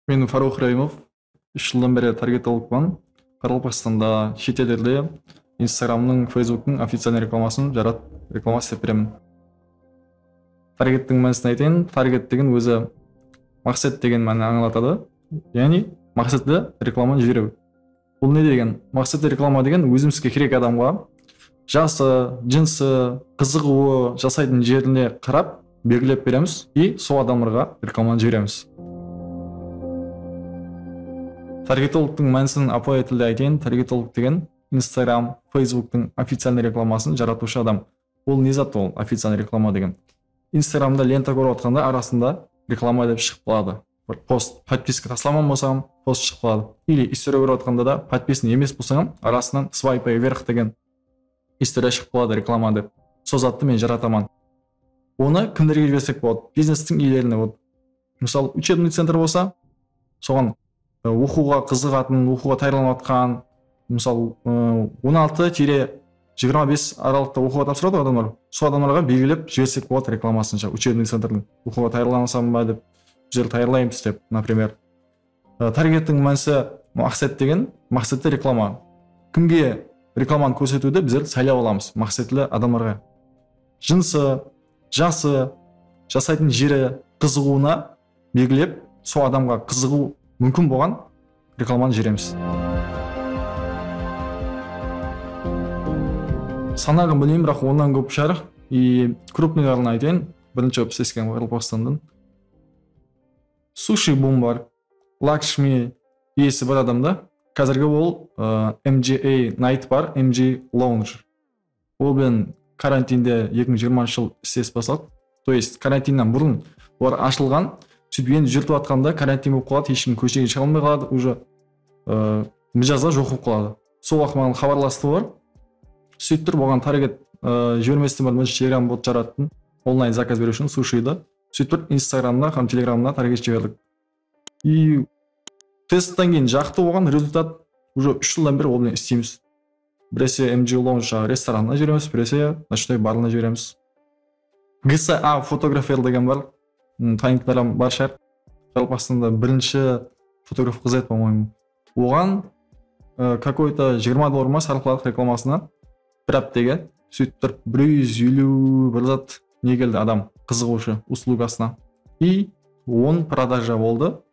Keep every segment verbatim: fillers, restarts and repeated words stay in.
Men Farux Rayımov, úsh jıldan beri targetologpan. Qaraqalpaqstanda, shet ellerde Instagramnıń, Facebooktıń oficialnıy reklamasın jarat, reklama islep beremen. Targettiń mánisin aytayın. Target degen ózi maqset degen mánini ańlatadı. Yaǵnıy maqsetli reklamanı jiberiw. Bul ne degen? Maqsetli reklama degen ózimizge kerek adamǵa jası, jınısı, qızıǵıwı, jasaytın jerine qarap belgilep beremiz i sol adamlarǵa reklamanı jiberemiz. Targetologtıń mánisin ápiwayı tilde aytayın. Targetolog degen Instagram, Facebooktıń oficialnıy reklamasın jaratıwshı adam. Ol ne zat ol, oficialnıy reklama degen? Instagramda lenta kórip atqanda arasında reklama dep shıǵıp qaladı. Bir post, podpiska taslaǵan bolsań, post shıǵıp qaladı. Ili istoriya kórip atqanda da podpisnıy emes bolsań hám arasınan swipe вверх degen istoriya shıǵıp qaladı, reklama dep. Sol zattı men jarataman. Onı kimlerge jibersek boladı? Biznestiń iyelerine, вот. Mısal, учебный центр bolsa, soǵan, e, oqıwǵa qızıǵatın, oqıwǵa tayarlanıp atqan, mısal, e, on altı tire jigirma bes aralıqta oqıwǵa tapsıradı adamlar. Sol adamlarǵa belgilep jibersek boladı reklamasın, учебный центрdiń. Oqıwǵa tayarlanasań ba dep, bizler tayarlaymız dep, например. E, targettiń mánisi maqset degen, maqsetli reklama. Kimge reklamanı kórsetiwdi bizler saylap alamız, maqsetli adamlarǵa. Jınısı, jası, jasaytın jeri, qızıǵıwına belgilep, sol adamǵa qızıǵıw múmkin bolǵan reklamanı jiberemiz. Sanaǵın bilmeymen, biraq onnan kóp shıǵar. И крупныйların aytayın. Birinshi bolıp islesken Qaraqalpaqstannan Sushi Boom bar. Lakshmi iyesi bir adamda. Házirgi ol, ı, M G A Night bar, M G Lounge. Ol bilen karantinde eki mıń jigirmanshı jıl islenis basladı. То есть, karantinnan burın olar ashılǵan, sóytip endi júrtip atqanda karantin bolıp qaladı, hesh kim kóshege shıǵa almay qaladı, уже, ı, mijazlar joq bolıp qaladı. Sol waqıt maǵan xabarlastı olar. Sóytip turıp, oǵan target, ı, jibermesten burın birinshi Telegram bot jarattım. Onlayn zakaz beriw ushın sushidi. Sóytip turıp Instagramda hám Telegramda target jiberdik. И testten keyin jaqtı oǵan rezultat, уже úsh jıldan beri ol menen isleymiz. Birese M G Lounge jaǵı restoranına jiberemiz, birese nochnoy barına jiberemiz. G S A fotografer degen bar, m, tanıytınlar hám bar shıǵar. Qaraqalpaqstanda birinshi fotograf qız edi, по-моему. Oǵan, e, какой-то jigirma dollar ma sarıpladıq reklamasına. Bir háptege. Sóytip turıp, bir júz eliw bir zat ne keldi adam, qızıǵıwshı, uslugasına. И on prodaja boldı.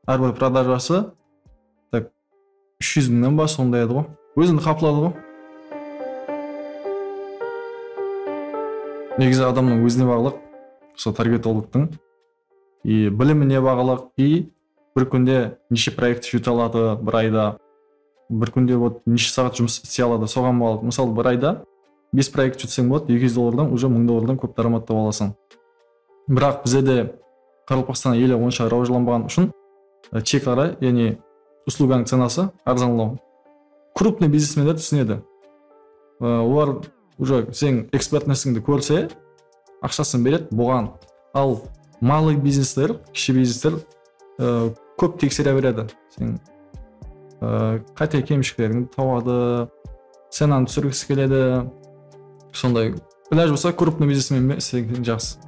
Hár bir prodajası, так, úsh júz mıńnan ba sonday edi ǵo. Ózin qapladı ǵo. Negizi adamnıń ózine baǵlıq, sol targetologtıń. И bilimine baǵlıq, и bir kúnde neshe proekt júrite aladı bir ayda, bir kúnde вот neshe saat jumıs isley aladı, soǵan baǵlıq. Mısal, bir ayda bes proekt júrtseń boladı, eki júz dollardan, уже mıń dollardan kóp dáramat taba alasań. Biraq bizlerde Qaraqalpaqstan eli onsha rawajlanbaǵan ushın, e, chekara, yaǵnıy usluganıń cenası arzanlaw. Крупный biznesmenler túsinedi. E, olar уже seniń ekspertnostińdi kórse, aqshasın beredi buǵan. Al, малый biznesler, kishi biznesler, e, kóp teksere beredi. Sen, e, qáte kemshiliklerińdi tabadı, cenanı túsirgisi keledi. Sonday ilaj bolsa, крупный biznesmen menen isleseń jaqsı.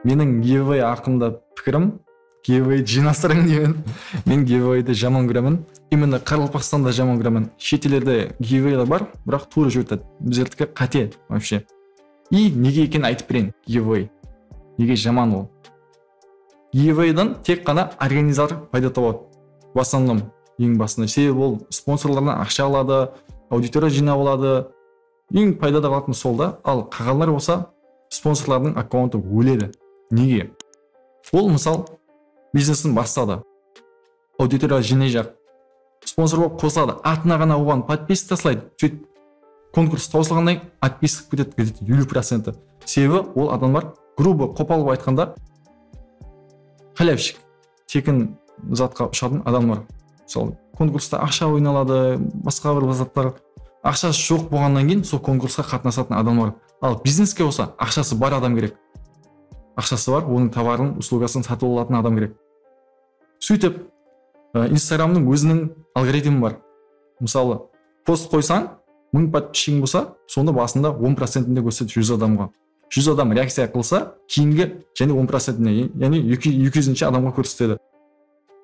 Meniń giveaway haqqında pikirim, giveaway jıynastırıń deymen. Men giveawaydı jaman kóremen. Именно Qaraqalpaqstanda jaman kóremen. Shet ellerde giveawaylar bar, biraq tuwrı júrtedi. Bizlerdiki qáte вообще. И nege ekenin aytıp bereyin, giveaway. Nege jaman ol? Giveawaydan tek ǵana organizator payda tabadı. В основном, eń basında. Sebebi ol sponsorlardan aqsha aladı, auditoriya jıynap aladı. Eń paydada qalatın sol da, al qalǵanlar bolsa sponsorlardıń akkauntı óledi. Nege? Ol, mısal, biznesin basladı. Auditoriya jıynayjaq. Sponsor bolıp qosıladı. Atına ǵana oǵan podpiska taslaydı. Sóytip konkurs tawsılǵannan keyin otpiska ketedi, где-то eliw procenti. Sebebi ol adamlar, грубо, qopal qılıp aytqanda, halявshik. Tekin zatqa ushatın adamlar. Mısalı, konkursta aqsha oynaladı, basqa bir zatlar. Aqshası joq bolǵannan keyin sol konkursqa qatnasatın adamlar. Al bizneske bolsa aqshası bar adam kerek. Aqshası bar, onıń tovarın, uslugasın satıp alatın adam kerek. Sóytip, e, Instagramnıń óziniń algoritmi bar. Mısalı, post qoysań, mıń podpischiging bolsa, sonda basında on procentinde kórsetedi júz adamǵa. júz adam reakciya qılsa, keyingi jáne on procentine, yaǵnıy eki, eki júzinshi adamǵa kórsetedi.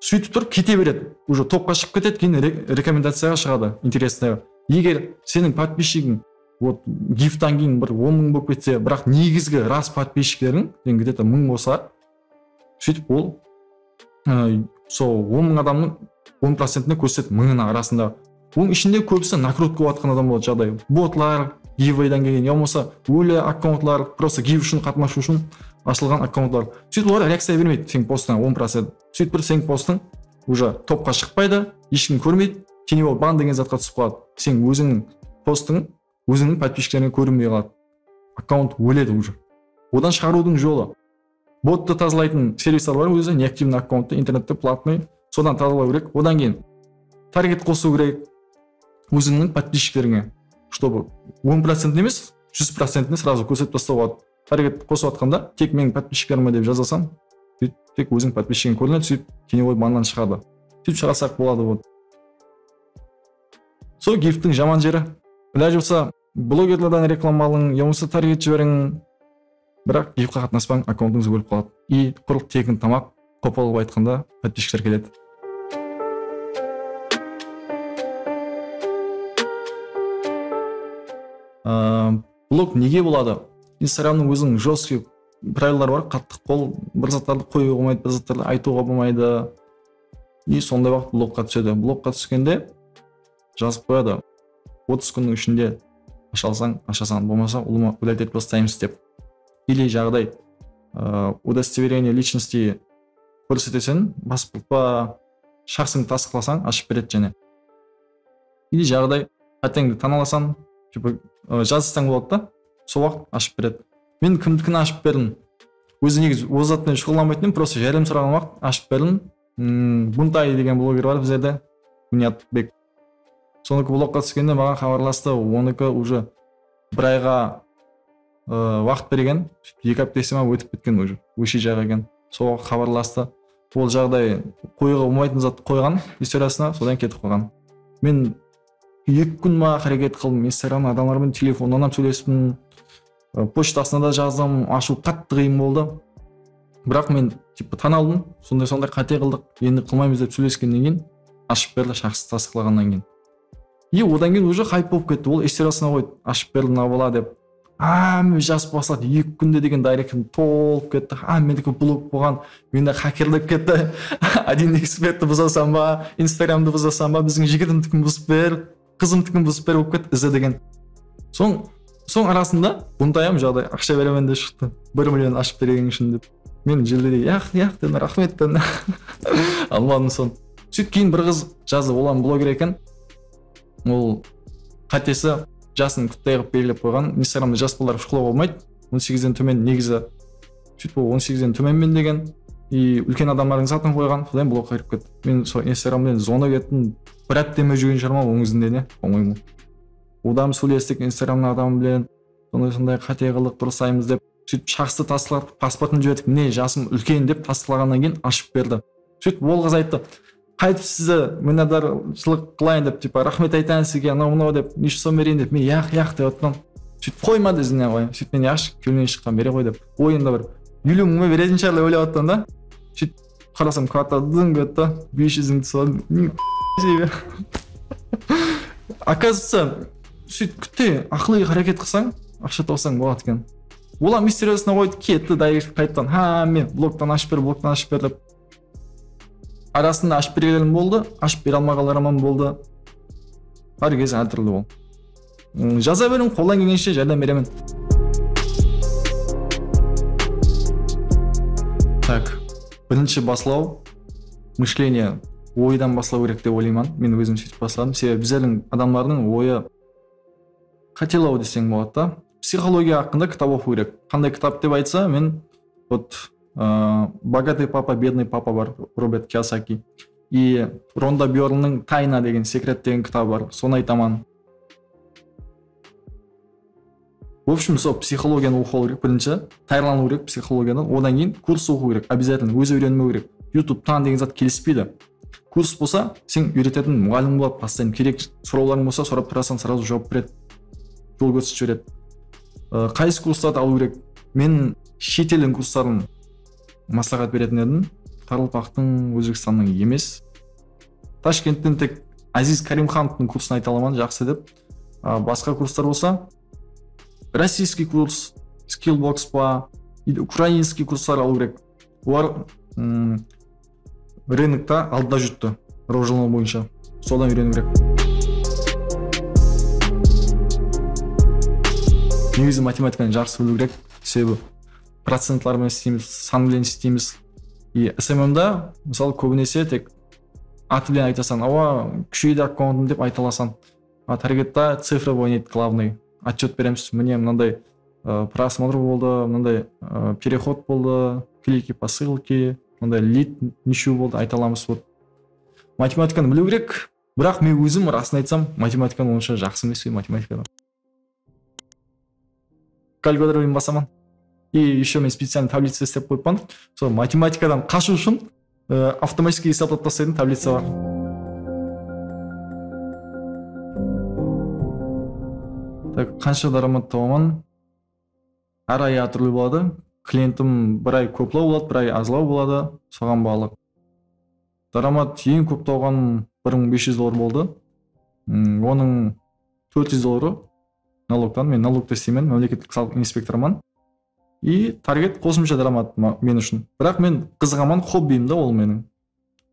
Sóytip turıp kete beredi. Уже topqa shıǵıp ketedi, keyin re-, rekomendaciyaǵa shıǵadı, интересный. Eger seniń подписчигиń, вот, giftan keyin bir on mıń bolıp ketse, biraq negizgi ras подписчиклeriń, sen где-то mıń bolsa, sóytip ol, ı, sol on mıń adamnıń on procentine kórsetedi, mıńına arasında. Onıń ishinde kóbisi nakrutka bolıp atqan adam boladı, jaǵday. Botlar, giveawaydan kelgen, ya bolmasa óli akkauntlar, просто giveaway ushın qatnasıw ushın ashılǵan akkauntlar. Sóytip olar reakciya bermeydi seniń postıńa on procent. Sóytip bir seniń postıń уже topqa shıqpaydı, hesh kim kórmeydi, keyin ol ban degen zatqa túsip qaladı. Seniń ózińniń postıń ózińniń подписчиклериńe kórinbey qaladı. Akkaunt óledi уже. Odan shıǵarıwdıń jolı. Bottı tazalaytın servisler bar ózi, neaktivnıy akkaunttı, internette platnıy, sodan tazalaw kerek. Odan keyin target qosıw kerek ózińniń подписчиклериńe, чтобы on procent emes, júz procentine сразу kórsetip taslawǵa boladı. Target qosıp atqanda tek meniń подписчиклериме dep jazasań, sóytip tek óziń подписчиgiń kórinedi, sóytip теневой bannan shıǵadı. Sóytip shıǵarsaq boladı, вот. Sol giftiń jaman jeri. Ilajı bolsa, blogerlerden reklama alıń, ya bolmasa target jiberiń. Biraq gifqa qatnaspań, akkauntıńız ólip qaladı. I qurıq tegin tamaq, qopal qılıp aytqanda, подписчиклер keledi. Aa, blok nege boladı? Instagramnıń óziniń жёсткий pravilaları bar, qattı qol, bir zatlardı qoyıwǵa bolmaydı, bir zatlardı aytıwǵa bolmaydı. I sonday waqıt blokqa túsedi. Blokqa túskende jazıp qoyadı. Otız kúnniń ishinde asha alsań, ashasań, bolmasa ulıwma удалить etip taslaymız dep. Или jaǵday, ı, удостоверение личности kórseteseń, pasport pa, shaxsıńdı tastıyıqlasań, ashıp beredi jáne. Или jaǵday, qáteńdi tan alasań, типа, ı, jazsań boladı da, sol waqıt ashıp beredi. Men kimdikini ashıp berdim. Ózi negizi ol zat penen shuǵıllanbaytın edim, просто járdem soraǵan waqıt ashıp berdim. Hmm, Buntay degen bloger bar bizlerde, Bunyatbek. Sonıki blokqa túskende maǵan xabarlastı, onıki уже bir ayǵa, ı, waqıt bergen, eki háptesi ma ótip ketken уже, óshijaq eken. Sol waqıt xabarlastı. Ol jaǵday qoyıwǵa bolmaytın zattı qoyǵan istoriyasına, sodan ketip qalǵan. Men eki kún ma háreket qıldım, Instagramda adamlar menen telefonnan hám sóylestim. I, pochtasına da jazdım, ashıw qattı qıyın boldı. Biraq men, типа, tan aldım, sonday-sonday qáte qıldıq, endi qılmaymız dep sóyleskennen keyin ashıp berdi, shaxstı tastıyıqlaǵannan keyin. I odan keyin уже hayp bolıp ketti, ol istoriyasına qoydı, ashıp berdi mına bala dep. Hámme jazıp basladı, eki kúnde degen dayrektim tolıp ketti, hámmeniki blok bolǵan, mende xakerlep ketti. Один икс betti buzasań ba, Instagramdı buzasań ba, biziń jigitimizdikini buzıp ber. Qızımdikini buzıp ber bolıp ketti, izle degen. Soń, soń arasında Buntay hám jaǵday aqsha beremen dep shıqtı. Bir million ashıp bergeniń ushın dep. Men jildirey, yaq, yaq, dedim, raxmet, dedim. Almadım soń. Sóytip keyin bir qız jazdı, ol hám bloger eken. Ol qátesi jasın kúttay qılıp belgilep qoyǵan. Instagramda jas balalar ushqılawǵa bolmaydı. On segizden tómen negizi. Sóytip ol on segizden tómenmen degen. I úlken adamlardıń zatın qoyǵan, sodan blokqa kirip ketti. Men sol Instagram menen zona kettim. Bir hápte me júrgen shıǵarman, onıń izinde ne, по-моему. Odan sóylestik Instagramnıń adamı menen. Sonday-sonday qáte qıldıq, durıslaymız dep. Sóytip shaxstı tastıyıqladıq, pasportın jiberdik. Mine, jasım úlken dep tastıyıqlaǵannan keyin ashıp berdi. Sóytip ol qız ayttı, qaytıp sizdi minnetdarshılıq qılayın dep, типа, raxmet aytayın sizge, anaw-mınaw dep, neshe som bereyin dep, men yaq, yaq dep atırman. Sóytip qoymadı izimnen qoy. Sóytip men yaqshı, kewlinen shıqqan, bere qoy dep. Oyında bir eliw mıń ma beretin shıǵar dep oylap atırman da. Sóytip qarasam, karta dıń ketti, bes júz mıń tusadı. Оказывается, sóytip kútte, aqılıy háreket qılsań, aqsha tawsań boladı eken. Olam istoriyasına qoydı, ketti, dayrekti qaytadan, hámme bloktan ashıp ber, bloktan ashıp ber dep. Arasında ashıp bergenlerim boldı, ashıp bere almaǵanlarım hám boldı. Hár kez hár túrli ol. Mm, jaza beriń, qoldan kelgenshe járdem beremen. Так, birinshi baslaw, мышление, oydan baslaw kerek dep oylayman. Men ózim sóytip basladım. Sebebi bizlerdiń adamlardıń oyı qátelaw deseń boladı da. Psixologiya haqqında kitap oqıw kerek. Qanday kitap dep aytsa, men вот, ı, Богатый папа, бедный папа bar, Robert Kiyosaki. И Ронда Byornnıń Тайна degen, Sekret degen kitabı bar, sonı aytaman. В общем, sol psixologiyanı oqıw kerek birinshi, tayarlanıw kerek psixologiyadan, odan keyin kurs oqıw kerek, обязательно ózi úyrenmew kerek. YouTube tan degen zat kelispeydi. Kurs bolsa, sen úyretetin muǵallim boladı, постоянно kerek sorawlarıń bolsa, sorap turasań, сразу juwap beredi. Jol kórsetip jiberedi. I, qaysı kurslardı alıw kerek? Men shet eldiń kursların másláhát beretin edim. Qaraqalpaqtıń, Ózbekstannıń emes. Tashkentten tek Aziz Karimxanovtıń kursın ayta alaman, jaqsı dep. A, basqa kurslar bolsa, rossiyskiy kurs, Skillbox pa, или ukrainskiy kurslar alıw kerek. Olar, mm, rınokta aldında júripti, rovjalaw boyınsha. Sodan úyreniw kerek. Negizi matematikanı jaqsı biliw kerek. Sebebi procentler menen isleymiz, san menen isleymiz. И S M M da, mısalı, kóbinese tek atı menen aytasan, awa, kúsheydi akkauntım dep ayta alasan. A targetta cifra oynaydı, главный. Отчёт beremiz, mine, mınanday, ı, просмотр boldı, mınanday, ı, переход boldı, клики по ссылке, mınanday лид neshew boldı, ayta alamız. Вот. Matematikanı biliw kerek, biraq men ózim, rasın aytsam, matematikanı onsha jaqsı emespen, matematikanı. Kalkulyator menen basaman. И ещё men специально tablica islep qoyıppan. Sol matematikadan qashıw ushın, e, avtomatiskiy esaplap taslaytın tablica bar. Tak, qansha dáramat tabaman? Hár ay hár túrli boladı. Klientim bir ay kóplaw boladı, bir ay azlaw boladı. Soǵan baǵlı. Dáramat eń kóp tawǵan bir mıń bes júz dollar boldı. Mm, onıń tórt júz dolları nalogtan, men nalogta isleymen, mámleketlik salıq inspektorıman. И target qosımsha dáramat ma-, men ushın. Biraq men qızıǵaman, xobbim da ol meniń.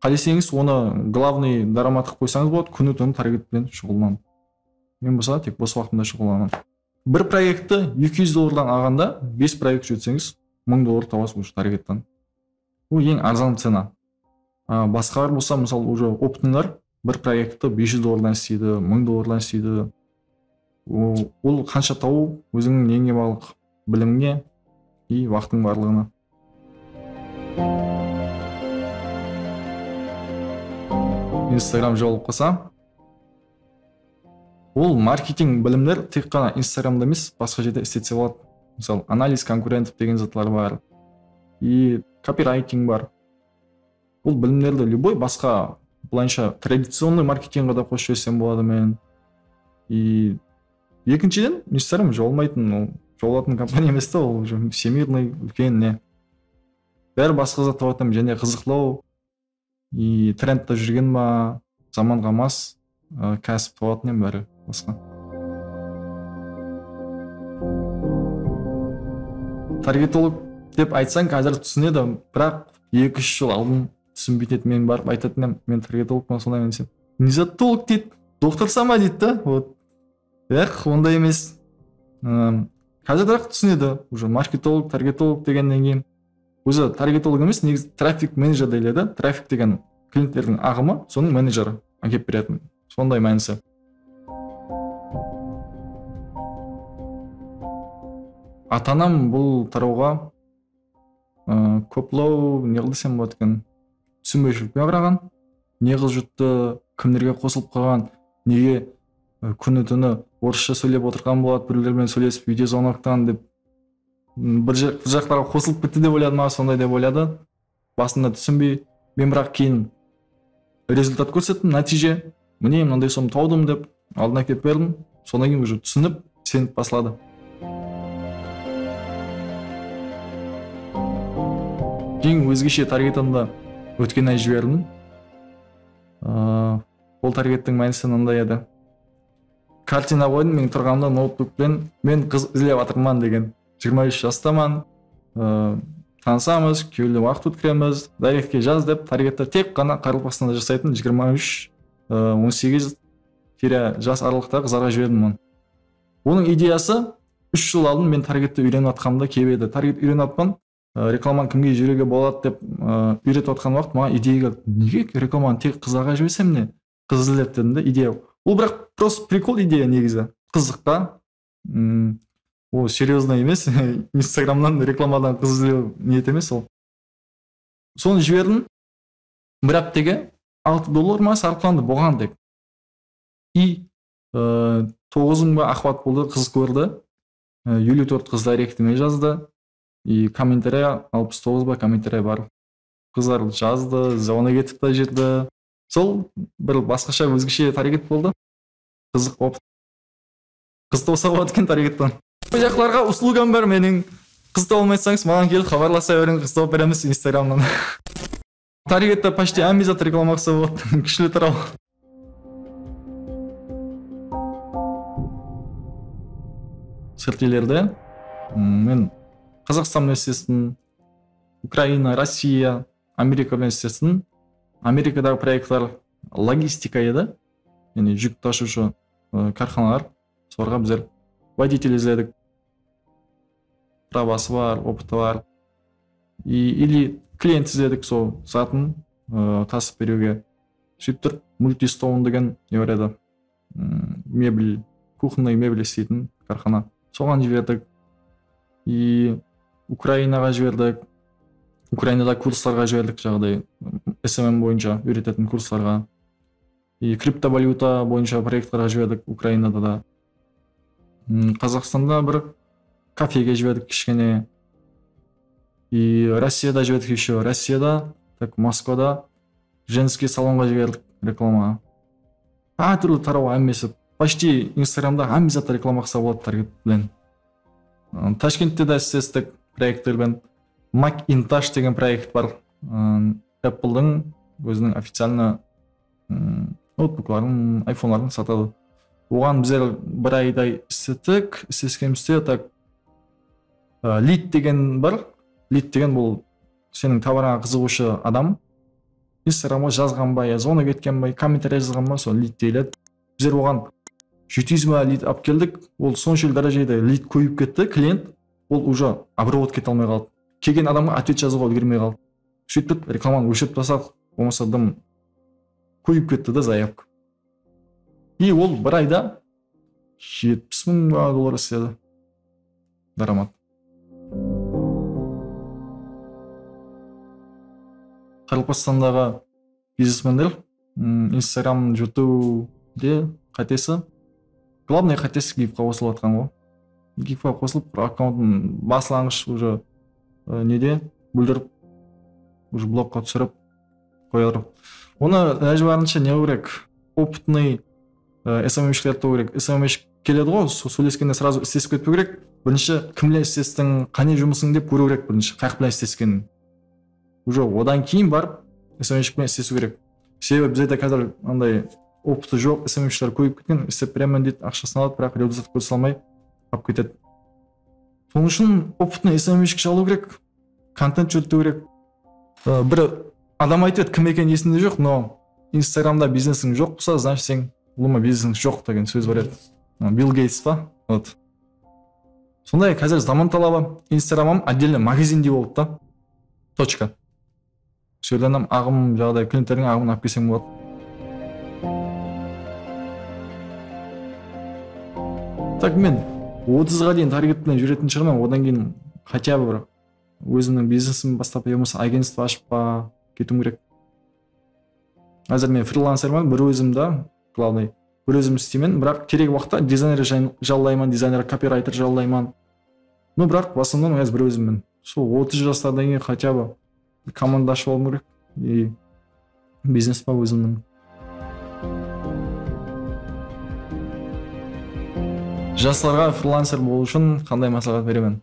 Qáleseńiz, onı главный dáramat qılıp qoysańız boladı, kúni-túni target penen shuǵıllanıp. Men bolsa tek bos waqtımda shuǵıllanaman. Bir proektti eki júz dollardan alǵanda, bes proekt júrseńiz, mıń dollar tabasız usı targettan. Bul eń arzan cena. A, basqalar bolsa, mısal, уже opıtıńlar bir proektti bes júz dollardan isleydi, mıń dollardan isleydi. O-, ol qansha tabıw, ózińniń neńe baǵlıq, bilimińe, и waqtıń barlıǵına. Instagram jawılıp qalsa, ol marketing bilimler tek ǵana Instagramda emes, basqa jerde isletse boladı. Mısal, analiz konkurentov degen zatlar bar. И kopirayting bar. Bul bilimlerdi любой basqa, bılayınsha, традиционный marketingǵa da qosıp jibersem boladı men. И ekinshiden, Instagram jawılmaytın, ol jawılatın kompaniya emes ta, ol уже всемирный, úlken ne. Bári basqa zat tawatın, jáne qızıqlaw, и trendte júrgen ba, zamanǵa mas, ı, kásip tawatın em bári basqa. Targetolog dep aytsań, házir túsinedi, biraq eki-úsh jıl aldın túsinbeytin edi, men barıp aytatın edim, men targetologpan, sonday men desem. Nizotolog deydi, doktorsań ba deydi da, вот. Ex, onday emes. Im, házir biraq túsinedi, уже marketolog, targetolog degennen keyin. Ózi targetolog emes, negizi traffic manager deyiledi. Traffic degen klientlerdiń aǵımı, sonıń menedjeri, ákep beretin. Sonday mánisi. Ata-anam bul tarawǵa, ı, kóplaw, ne qıl desem boladı eken, túsinbewshilik penen qaraǵan. Ne qız jurttı, kimlerge qosılıp qalǵan, nege, ı, kúni-túni orıssha sóylep otırǵan boladı, birewler menen sóylesip, videozvonoktan dep, ım, bir ja-, bir jaqlarǵa qosılıp ketti dep oyladı, maǵan sonday dep oyladı. Basında túsinbey, men biraq keyin rezultat kórsettim, nátiyje. Mine, mınanday som tawdım dep, aldına ákep berdim. Sonnan keyin уже túsinip, isenip basladı. Keyin ózgeshe targetımdı ótken ay jiberdim. Aa, ol targettiń mánisi mınday edi. Kartina qoydım, men turǵanımda noutbuk penen, men qız izlep atırman degen. Jigirma úsh jastaman, ı, tanısamız, kewilli waqıt ótkiremiz, direktke jaz dep, targetke tek ǵana Qaraqalpaqstanda jasaytın jigirma úsh, ı, on segiz tire jas aralıqtaǵı qızlarǵa jiberdim onı. Onıń ideyası úsh jıl aldın men targetke úyrenip atqanımda kelip edi. Target úyrenip atpan, ı, reklamanı kimge jiberiwge boladı dep, ı, úyretip atqan waqıt maǵan ideya keldi. Nege reklamanı tek qızlarǵa jibersem ne? Qız izlep dedim de, ideya. Ol biraq просто прикол ideya negizi. Qızıqqa. Mm, ol серьёзно emes. Instagramnan reklamadan qız izlew niyet emes ol. Sonı jiberdim. Bir háptege altı dollar ma sarıplandı buǵan tek. И, ı, toǵız mıń ba охват boldı, qız kórdi. I, eliw tórt qız direktime jazdı. И kommentariya alpıs toǵız ba kommentariya bar. Qızlar jazdı, zvonok etip ta júrdi. Sol bir basqasha, ózgeshe target boldı. Qızıq opıt. Qız tawsa boladı eken targettan. Bul jaqlarǵa uslugam bar meniń. Qız tawalmay atsańız, maǵan kelip xabarlasa beriń, qız tawıp beremiz Instagramnan. Targette почти hámme zat reklama qılsa boladı. Kúshli taraw. Sırtqı ellerde, mm, men Qazaqstan menen islestim, Ukraina, Rossiya, Amerika menen islestim. Amerikadaǵı proektler logistika edi. Yaǵnıy júk tashıwshı, ı, kárxanalar. Solarǵa bizler водитель izledik. Pravası bar, opıtı bar. I, или klient izledik, sol zatın, ı, tasıp beriwge. Sóytip turıp, Multistone degen ne bar edi? Im, mebel, кухонный mebel isleytin kárxana. Soǵan jiberdik. I Ukrainaǵa jiberdik. Ukrainada kurslarǵa jiberdik, jaǵday, S M M boyınsha úyretetin kurslarǵa. I kriptovalyuta boyınsha proektlarǵa jiberdik Ukrainada da. Im, Qazaqstanda bir kafege jiberdik kishkene. I Rossiyada jiberdik ещё. Rossiyada, так, Moskvada женский salonǵa jiberdik reklama. Hár túrli taraw hámmesi. Почти Instagramda hámme zattı reklama qılsa boladı target penen. Im, Tashkentte de islestik proektler penen. Macintosh degen proekt bar. Im, Apple'dıń óziniń официально, ım, noutbukların, iPhone'ların satadı. Oǵan bizler bir ayday islettik, isleskenimizde, так, ı, lead degen bar. Lead degen bul seniń tovarıńa qızıǵıwshı adam. Instagramǵa jazǵan ba, ya zvonok etken ba, kommentariya jazǵan ba, sol lead deyiledi. Bizler oǵan jeti júz ba lead alıp keldik. Ol sonshelli dárejede lead kóbeyip ketti, klient. Ol уже обработка ete almay qaldı. Kelgen adamǵa ответ jazıwǵa úlgermey qaldı. Sóytip turıp reklamanı óshirip tasladıq, bolmasa dım kóbeyip ketti da, заявка. И ol bir ayda jetpis mıń ba dollar isledi. Dáramat. Qaraqalpaqstandaǵı biznesmenler, mm, Instagram júritiwde qátesi. Главный qátesi gifqa qosılıp atqan ǵoy. Gifqa qosılıp, bir akkauntın baslanǵısh уже, ı, nede, búldirip, уже blokqa túsirip qoyar. Onı ilajı barınsha ne qılıw kerek? Опытный, ı, S M M shiklerdi tıǵıw kerek. S M M shik keledi ǵoy, so-, sóyleskende сразу islesip ketpew kerek. Birinshi kimle islestiń, qáne jumısıń dep kóriw kerek birinshi, qayaq penen isleskeniń. Уже odan keyin barıp S M M shik penen islesiw kerek. Sebebi bizlerde házir anday opıtı joq S M M shikler kóbeyip ketken, islep beremen deydi, aqshasın aladı, biraq rezultat kórsete almay qalıp ketedi. Sonıń ushın opıtnıy S M M shik alıw kerek, kontent júritiw kerek. I, bir adam aytıp edi, kim ekeni esimde joq, но Instagramda biznesiń joq bolsa, значит, seniń ulıwma biznesiń joq degen sóz bar edi. I, Bill Geyts pa? Вот. Sonday, házir zaman talabı. Instagramım отдельный magazindey boldı da. Точка. Sol jerden hám aǵım, jaǵday, klientlerdiń aǵımın alıp kelsem boladı. Так, men otızǵa deyin target penen júretin shıǵarman, odan keyin хотя бы bir ózimniń biznesimdi baslap, ya bolmasa агентство ashıp pa ketiwim kerek. Házir men frilanserman, bir ózim da, главный, bir ózim isleymen, biraq kerek waqıtta dizayner jay-, jallayman, dizayner, kopirayter jallayman. Ну, biraq, в основном, házir bir ózimmen. Sol otız jaslardan keyin хотя бы bir komanda ashıp alıwım kerek. И biznes pa ózimniń. Jaslarǵa frilanser bolıw ushın qanday másláhát beremen?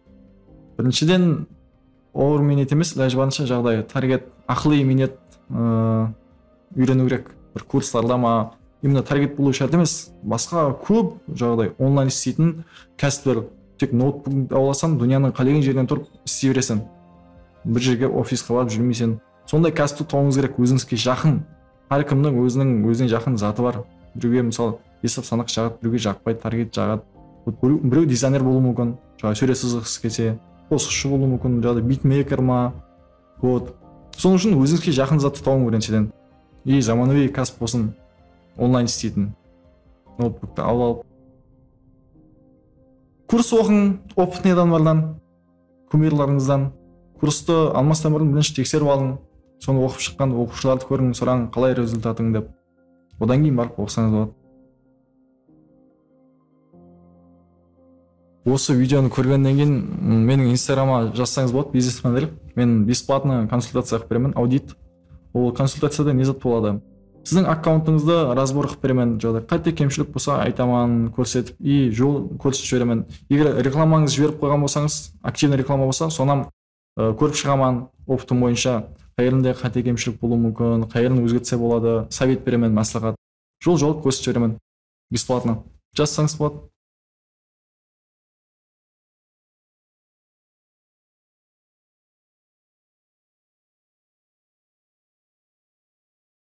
Birinshiden, awır miynet emes, ilajı barınsha jaǵday, target, aqılıy miynet, ıı, úyreniw kerek. Bir kurslarda ma, именно target bolıw shárt emes. Basqa kóp jaǵday onlayn isleytin kásipler. Tek noutbuk alıp alsań, dúnyanıń qálegen jerinen turıp isley bereseń. Bir jerge ofisqa barıp júrmeyseń. Sonday kásipti tabıwıńız kerek, ózińizge jaqın. Hár kimniń óziniń, ózine jaqın zatı bar. Birewge, mısal, esap sanaq jaǵadı, birewge jaqpaydı, target jaǵadı. Вот, birew, birew dizayner bolıwı múmkin, jaǵday, súwret sızǵısı kelse, qosıqshı bolıwı múmkin, jaǵday, bitmeyker ma. Вот. Sonıń ushın ózińizge jaqın zattı tabıń birinshiden. И zamanagóy kásip bolsın, onlayn isleytin. Noutbuktı alıp alıp. Kurs oqıń, opıtnıy adamlardan, kumirlerińizden. Kurstı almastan burın birinshi tekserip alıń. Sonı oqıp shıqqan oqıwshılardı kóriń, sorań, qalay rezultatıń dep. Odan keyin barıp oqısańız boladı. Usı videonı kórgennen keyin, m, meniń Instagrama jazsańız boladı, biznesmenler. Men бесплатно konsultaciya qılıp beremen, audit. Ol konsultaciyada ne zat boladı? Siziń akkauntıńızdı razbor qılıp beremen, jaǵday qáte kemshilik bolsa aytaman, kórsetip, i jol kórsetip jiberemen. Eger reklamańızdı jiberip qoyǵan bolsańız, aktivnıy reklama bolsa, sonam e, kórip shıǵaman, opıtım boyınsha, qayerinde qáte kemshilik bolıwı múmkin, qayerin ózgertse boladı, sovet beremen, másláhát. Jol jol kórsetip jiberemen. Бесплатно. Jazsańız boladı.